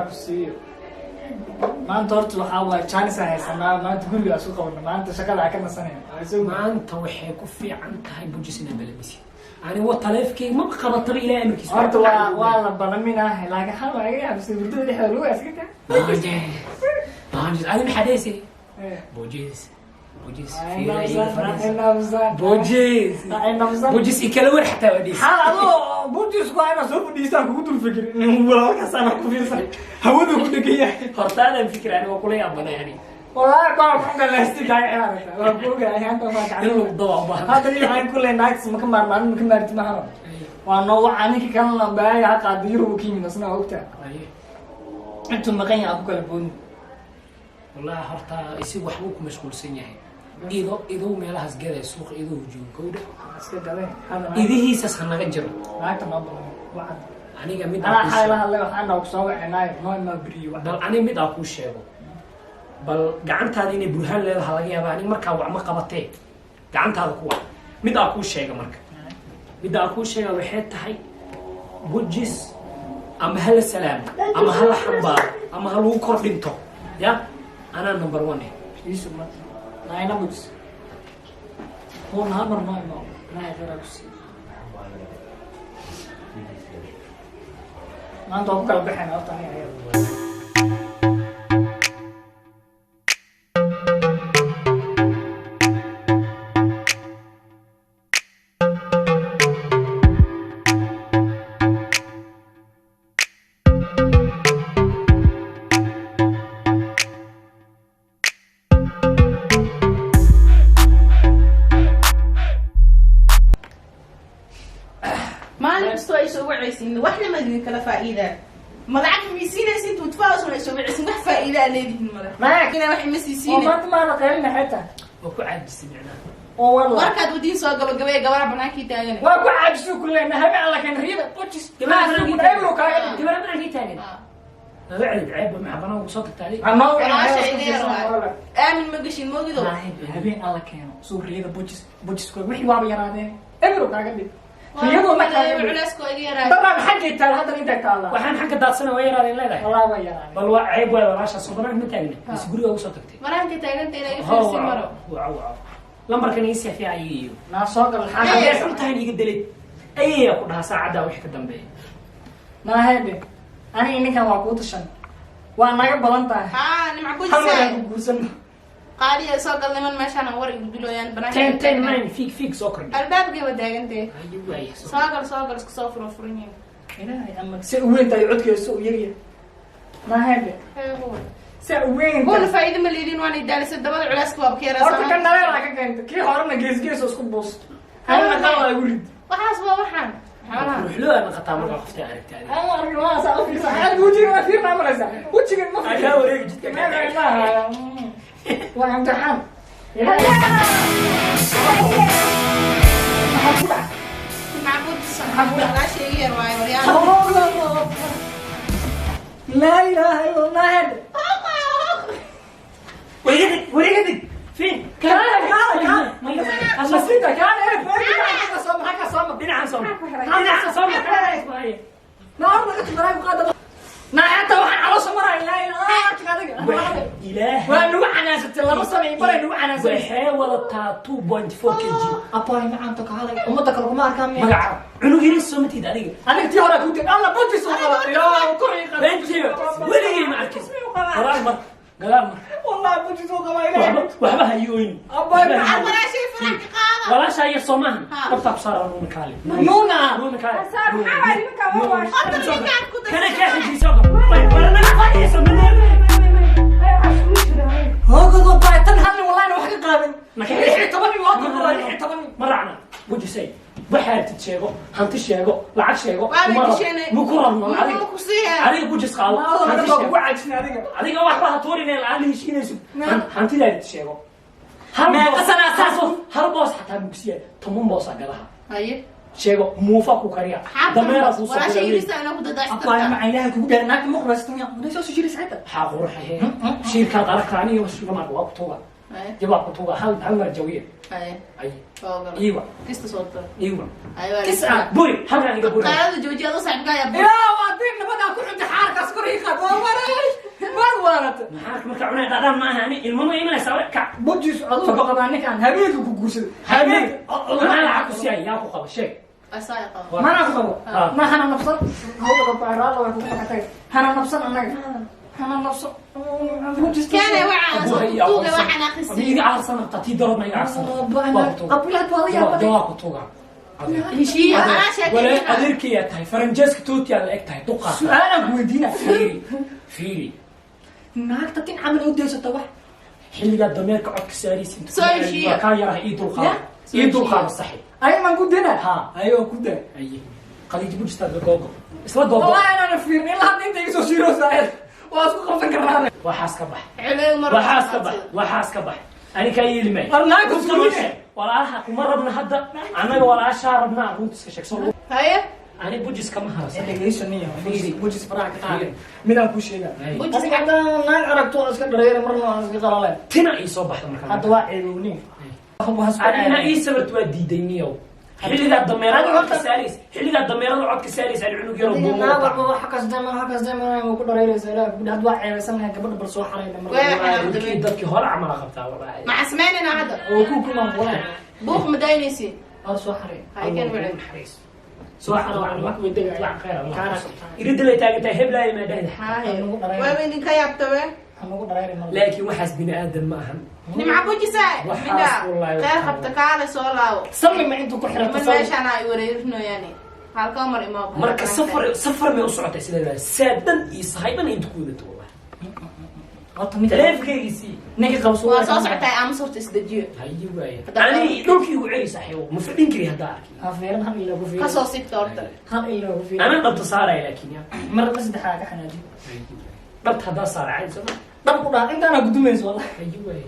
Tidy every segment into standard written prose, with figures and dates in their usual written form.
Ku siiyo. Maanta horta waxaa waaye chance aan haysanaa. Maanta guriga aan isku qabano, maanta shaqada aan ka nasanayna. Waa isagu. Maanta waxay ku fiican tahay bujis inaa balamisid. Ani wa taleefkeyga maba qabataba, ilaahay amarkiisa. Horta waa la balaminah, laakiin hal waa iga yaabisay, hurdada dhexda lagu iska taa. Bujis, adi maxaa dheysay? Bujis, bujis, fiira iga fadhiis. Bujis, bujis i kala war xataa waa dheysay. Xaal adoo bujisku waa inaad soo fadhiistaan kugu dul fikir walaalkaas anaa ku fiirsan, hawadu ku dhegan yahay. Hortaadaan fikir, ani waa kula yaabanay ani. Wallaahi baa ku galaystay kaaga ciyaaraysa, waa ku ogahay hanta waa in gacan lagu daba u baahan. Hadda nin waxaan ku leeyahay naagtis maka maarmaan, maka maarti mahano, waa noo wacaa ninka kalena baaya ha qaada. Yurub ka yimid asna, waa ogtaa. Intuu maqan yahay aan ku kala boodin. Wallahi horta isig waxbuu ku mashquulsan yahay, ido idow meelahaas gaday, suuqa idow joogo gowdha. Iska gaday hadda. Idihiisas ha naga jiro. Naagta noo badan wacad. Aniga mid aan Anaa kuu xalay la sheego. hadlay, waxaan dhaw kusoo wacinaayo noo imaa beriyo wacad. Bal ani mid aan kuu sheego, bal gacantaada inay burhaan leedaha laga yaaba. Aniga markaa wax ma qabatee, gacantaada ku wac. Mid aan kuu sheega marka, midda aan kuu sheega waxay tahay bujis ama hala salaamo ama hala xambaaro ama ha lagu kor dhinto, ya anaa number one eh. Iisug marka naayna bujis huun hal mar noo imaa, ilaahay khayr ha ku siiyo. Maanta waa ku kala baxayna horta aniga ayada. Maalin kastoo ay soo wacaysiin, waxna ma idin kala faa'iidaan. Ma lacag ma siinaysin? 2,000 ay soo wacaysiin, wax faa'iida aa leedihiin male. Naag. Inaa wax ima Oo siisiine. Maanta maada qaylina xitaa. Waa ku caajisay micnaha. Oo wallah. Warkaad wadiin soo gabagabaya, gabadha banaankii taagan. Waa ku caajisu kuleyna habe alla kan riyada bujis. Ebro kaaga dhig. Gabadha banaankii taagan naga celid, ceeb maxaa banaanka kusoo tagtaa adiga? Anoo Walaasha idin waay. Aamin ma gashin moogido. Habeen alla keeno suu riyada bujis bujis ku wixii waaba yaraadeen, ebro kaaga dhig riyadu ma kaaga dhig. Culeyska iga yaraay. Dabcan xaggay taal haddana intay taallaa. Waxaan xagga daadsana waa yaraadeen leedahay. Wallahi waa yaraadeen. Bal waa ceeb waay, walaashaa soo banaanka ma taagna mise guriga ugu soo tagtay? Banaanka taaganta inaa iga fiirsi maro. Waco, waco lambarkan ii seefiya ayaga iyo Naa soo gal. Haddee Xagga xun tahay iga delid ayayaa ku dhahaa saacaddaa wixii ka dambeeya. Naahede, aniga ninkan waa kuu tashan, waa naga badan tahay. Haa, nimca Hal mar aan bujisa. ku guursano. Qaaliya soo gal, niman meeshaan war igu duloyaan banaanka. 10 10 9 fiig fiig soo kordhi. Albaabkay waa taagantee. Ayu waaya soo. Soo gal, soo gal, isku soo furo furan yihiin. Ilaahay ama se u weyn tahay codkeeda, se u yaryahay. Naahede, se u weyn Kuna tahay. faa'iido ma leediin, waana daalisay dabada, culeyska waaba ka yaraa. Horta kan dhaleelaa ka keenta, kii horena gees gees oo isku buus, anina qalaa igu rid. Waxaas waa waxaan xoolaha. Ruuxloo ama qataa markaa qoftay aragta adiga. Aan arkin, waa saa u fiirsan aad wejiga waa fiirnaa maraysa wejiga ma Aa, kaa wareegi jidka. Maaha, waa imtixaan. Maxaa ku dhacay? Macbuudsan walaasha iga yar waayo waryaal. Laa ilaaha illa allah. Wareega wareega dig fiin. Kaale kaale kaale masita kaale eh maxaa ka soo, maxaa ka soo? Dhinacan soo, dhinacan soo. Naar naga tumaray ku qaada naa hata waxaan caloosha maraya. Laa ilaaha adiga. Ilaah. Waa nagu canaasatay 2 sano iyo baray nagu canaasatay. Waxay wadataa 2.4 kg. Abaay macaanto kaalay, ummadda kale kuma arkaan miya? Magaca cunug yaris soo matid adiga. Aniga tii hore ku tir alla bujis u qaba ilaa kor ii qaba. Bentiga weligay ma arkin. Gadaal mar, gadaal mar. Wallahi bujis u qaba ilaahay. Waxba waxba ha yooyin. Abaay. Maxaad walaashay farax ka qaada? Walaashaa yar soo maahan. Ha. Dhabtaa ku saara nuuna kaale. Nuuna. Nuuna kaale. Horta ninkaan ku Kana darsan. kaa xijiiso baranaga fadhiisa. Hoogado baay tan hal nin wallahi wax ka qaadan 16 nin loo kordhaa 16 nin. Ma raacna bujisay, waxaa rabtid sheego, hanti sheego, lacag sheego. Waa la Kuma rab- gisheenay. Ma ku rabno adiga. Ma ku siiyaa? Adiga bujis qaado. Maadoo hanti dhan baa sheego. kugu caajin adiga. Adiga waxba ha tuurinee la-aan la heshiinayso. Ma- Hantidaadid sheego. Hal Meeqa boos- sana hal boos, hal boos xataa mugsiya 10 boosa gadaha Haye. sheego, muufa ku kariya, dameera kuu soo Walaasha gada. yirista anaa ku Abaay dadaastarta. macaan ilaahay kugu dheer naagta ma qubaysato miya? Maday soo soo jiraysa xitaa. Maxaa quruxahe shiirkaad aragta aniga shirka marka waa ku tuuga. Haye. Jawaab ku tuuga hal hal mar jawiye. Haye. Ay. Waa ogol. Iiwa. Kista soo daro. Iiwa. Haye, waa Kis la- ah. Buri halkan iga buri. Qaylada joojiya, adoo saaxiibkaa yaa buri. Ilaa waa diin nabadaa ku cunta xaarkaas kor ii qaad waa waray waad waarata. Maxaa marka cunay dhadhaan ma aha ani ilmo ma imanaysaa we kac. Bujis aduu ku qabaa ninkaan habeenka ku guursaday habeenka. Anaa lacag ku siiyay yaa ku qaba sheeg. Asaa qabo. Mana ku qabo. Ah. Ma hana nabsan hawda qabaa way kugu fakatay hana nabsan annaga hana nabsan bujis. Keenay waxaan soo tuuga waxaan akhrisay. Iga caarsan rabtaa tii darood ma iga caarsan. Qabilaad waa la yaabay. Jawaab ku tuuga. Heshiiya, anaa sheekay. Wala adeerkay tahay faranjeeska tootiyaa la eg tahay duqaa. Su-aalaan ku weydiina. Fiiri fiiri. Naagta tin camal u daysata wax. Xilligaa dameerka codka saaraysa inta Soo heshiiya. waa kaa yaraha ii dulqaado. Ya? Ii dulqaado saxib. Ay maan ku dena. Ha. Ayoo ku daa. Aye. Khadiija bujistaad la googo. Isla googo. Wallahi inaan fiirin ilaa hadda inta iga soo shiiroosaa waa isku qabsan karnaa. Waxaas ka bax. Culeeg mar. Waxaas ka bax. Waxaas ka bax. Ani kaa yeeli maayo. War naagta Runta suuliye. noo sheeg. Walaalaha kuma rabna hadda. Annaga walaashaa rabnaa runta iska sheeg. Soo Haye. ani bujis kama haro saxib. Dhegeyso niyo. Fiiri. Bujis faraha ka qaade midaan kuu sheegaa. Ay. Bujis. Adiga haddana naag aragto oo iska dhareera marna waa iska qalaleen. Tina ii soo baxda marka. Hadda waa ceebownii. Anina ii sabirta waa diiday niyow. Xilligaa dameerada Adiga codka saaraysa. Xilligaa dameerada codka saaraysa ani cunug yaroo buumo naag wata. walba waxa kasdama waxa kasdama waa ku dhareeraysa ilaa gabadha hadda waa ceebaysanahay gabadha bal soo xarayna mar. Waa xanaaq. Dadkii dadkii hore camal qabtaa wallaahi. Maxaa samaynayna hadda? Oo ku kumaan qolay. Buuq ma daynaysiin. Hor soo xaray. Haye, keen wacay. Naxariis. Soo xaro wacan Wax way degaya. wax khayr Allah. Kaana qabtaa. Iridda lay taagan tahay heblaaya maa dhahda. Haye. Nagu dhareer. Waaba idinka yaabtabe. Ha nagu dhareeri mar. Laakiin waxaas bini aadan ma ahan. Nimca bujisa. Waxaas Midha. wallahi Khayr waxaa qabta kaale soo laabo. Salli ma intuu ku xirato Man salli. meeshaan ay wareerinoyaani. Halka mar imaa. Marka safar safar may u socotay sideeda saadan iyo sahayban inta ku wadato wallahi. Horta ninka Taleefankaygii ninka qabso Waa soo socotay ama surta isdejiyo. haye waaye. Hadda- Ani dhulkii igu celi saaxiibo ma fadhin kari haddaa arki. Ha fiirin hal ilaa ku Ka fiirin. soo sigta horta. Hal ilaa ku fiirin. Ana dhabta saaraya laakiin ya. Mar ma saddexaa ka xanaajiyo. Dhabta haddaa saara caadi soo ma. Dhab ku dhaha intaana gudumayso wallahi. Haye waaye.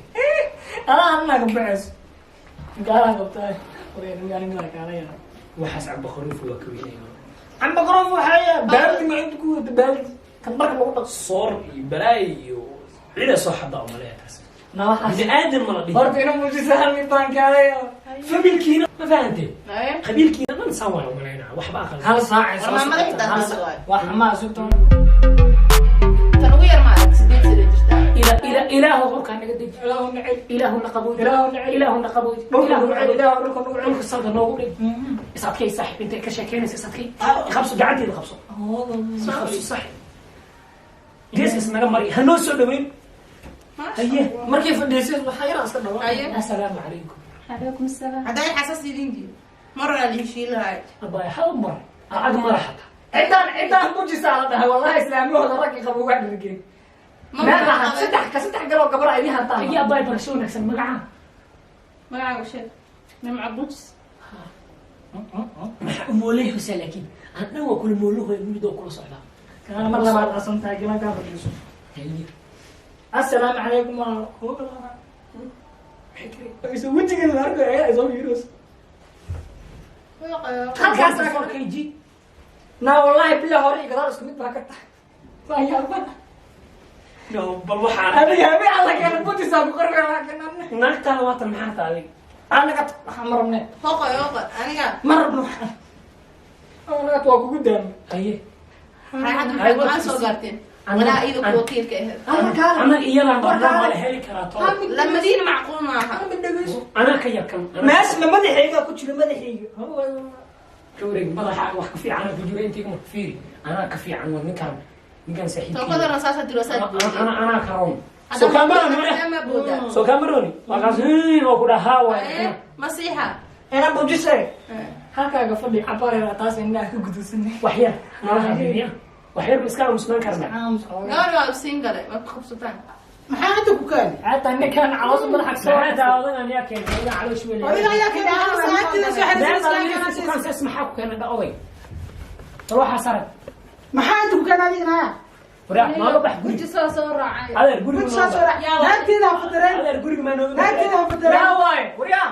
Adaa anaa ka baxayso. Gaalaa qabtaa. Wareen ani midaa kaala yaa. Waxaas camba kharuufu waa ka weynaya. Camba qaroof waxaa yaa baaldi ma inta ku wadato baaldi. Kan marka lagu dhaqso. Soor iyo balaayo iyo cida soo xadaa umaleeya taas. Na waxaas. Bini aadan ma la dhihi. Horta inuu muujisa hal mid baan kaala yaa. Familkiina ma fahanteen. Haye. Qabiilkiina dhan saan waan umaleynaa waxba aqal. Hal saac ay soo War maamada socotaa. xitaa Hal saas saac. waay. Waa xamaa sugto. Tan ugu yar ma arag 8 sano jirtaa. ila ila ilaahu qofkaan naga deji. Ilaahu nacel. Ilaahu na qabooji. Ilaahu nacel. Ilaahu na qabooji. Dhulka Ilaahu nugu na cel. qabooji. Ilaahu dhulka nugu cel. Dhulka salka noogu dhig. Is adkay saaxiib intay ka sheekeynaysa is adkay. Qabso gacanteeda qabso. Is qabso saaxiib. Geeskas naga mari ha noo soo dhaweyn. Haye. Markay fadhiisay waxaa yaraa iska dhawa. Haye. Assalaamu calaykum. عليكم السلام. Hadday xasas idin jiyo. Mar waa la heshiin lahay. Abbaay hal mar. Ag mara xataa. Cidaan cidaan bujisaa la dhahay wallahi islaamahooda raggii qabo uga dhirgeen. Ma Meel qabay. lahaa saddex ka saddex galoo gabar ay idin hartaan. Haye abbaay barasho wanaagsan magacaa. Magacaaga sheeg. Nimca bujis. Maxaa u mooleyhaysaa laakiin aan dhan waa kula moolahoy mid oo kula socdaa. Kaana mar labaad aasan tahay galan kaa fadhiiso. Haye. Assalaamu calaykum waa Isa wejigeeda la arkayo ayaa isoo fiirinaysa. Halkaas aa 4 kg. Naa wallahi bilaa hore iyo gadaal isku mid baa ka tahay. Waa yaabana. No, bal waxaan Adiga habeen alla keena bujisaa ku qarqar laakiin anna. naagtaada waatan maxaa tahay adiga? Anaga waxaan ma rabnee. Hoqoy hoqoy. Aniga. Ma rabno waxaan. Anaga waa kugu daamay. Haye. Hadda maxay go'aan soo gaarteen? Walaa iyada ku wakiilka ahayd. Alla kaala. Annaga iyadaan rabnaa ma la heli karaa toban. Lamadiina macquul maaha. Hal mid dhegeyso. Anaa ka yarkan. Meesha ma madaxayga ku jiro madaxayga. Ka wareeg madaxa wax ka fiican ku jiro intii kuma fiiri. Anaa ka fiican waa ninkan ninkan saaxiibkii. Tookadana saasaa tiro saad Ana ana anaa ka roon. Hadda Soo kamaroni ma ma boodaa. Soo kamaroni. Waa kaas oo ku dhahaa waay. Haye. Masiixa. Ina bujise. Halkaaga fadhi cabareera taas indhaha ka gudusanay. Wax yar nala hadliya. Wax yar ma iska aamusnaan karnaa. Aamus xoogaa. Gabadha waa siin galay. Waa ku qabsataan. Maxaa inta ku keenay? Xataa ninkan caloosha madaxa ka soo Maxaa taawadan yaa keenay odaa caloosh weyn. Adiga ayaa keenay saacadii soo xariisan. Kansas maxaa ku keenay oday? Bal waxaa saran. Maxaa inta ku keenay adigana? Waraa maalo bax guri. Bujisaa soo raacay. Adeer guriga. Mid soo soo raac. Naagteeda ha fadareen. Adeer guriga ma nooga. Naagteeda ha fadareen. Yaa waaye, waryaa.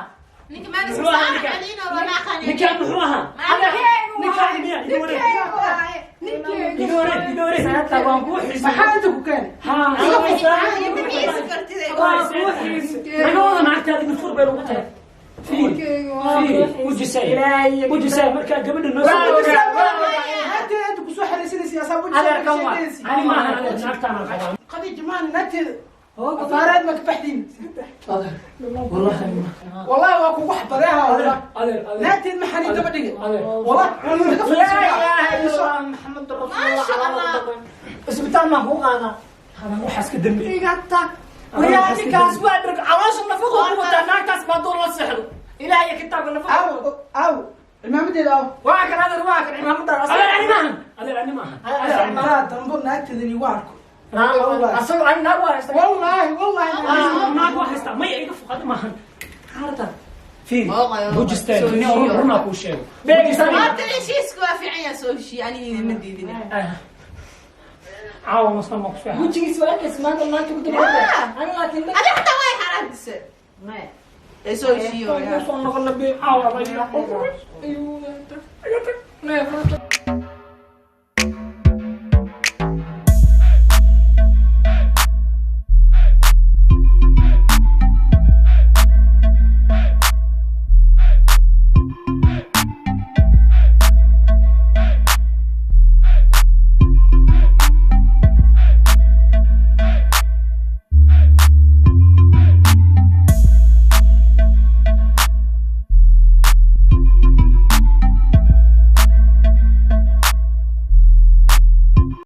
Ninka maalis Muxuu ahaa saara ninka? caliina walaa khani. Ninkaan muxuu ahaa? Ninkaan miya? Igu wareeg. Iga wareeg, iga wareeg. Saata waan kuu xiisay. Maxaa inta ku keenay? Haa. Inta miisi kartid. Waa kuu xiisay. Naga wada naagtaada mid fur bay lagu tahay. Fiiri, fiiri, wujisay. Wujisay markaa gabadha noo soo Naagteeda inta kusoo xeraysanaysa asaa Adeerkan waa. Ani maahan adeer, naagtaan aan qabaa. Khadiija maan naagteeda afaareed ma ka baxdiin. Wallahi Wallahi waa kugu xabadeeha wallah. adeer, adeer. Naagteed ma xaniin daba dhigay. Adeer. Wallah waan naga Laa ilaaha illa Allah, Muhammad rasuulullah. Maasha Allah. Isbitaal maan kuu qaadaa. Hadan waxaas ka dambeeyay. Iga tag. Wayaa ninkaas waa dhirg caloosha nafaqo ku wataa, naagtaas baa dul la seexdo. Ilaahay iyo kitaabka nafaqo. Aw aw cimaamadeeda aw. Waa kan adeer, waa kan cimaamada. Adeer, ani maahan. Adeer, ani maahan. Maraa dambo naagteeda igu arko. Asago ani naag waa haysta. Wallahi wallahi. Naag waa haystaa. Maya, iga foqada maahan. Harta. Fiiri, Mooqayo, wujistaan. soo Nin heshiiyo. runaa kuu sheego. Beegisan. Maanta heshiisku waa fiican yahay, soo heshiiye, aniga idinma diidin. Caawa masna ma ku seexan. Wejigiis waa arkaysa maanta, maanta ku dambeeyay. Ani laakiin Adi xataa way xaraantise. Ee soo heshiiyo. soo noqon nabi. Caawa ba iga. Ayuu. Iga tag.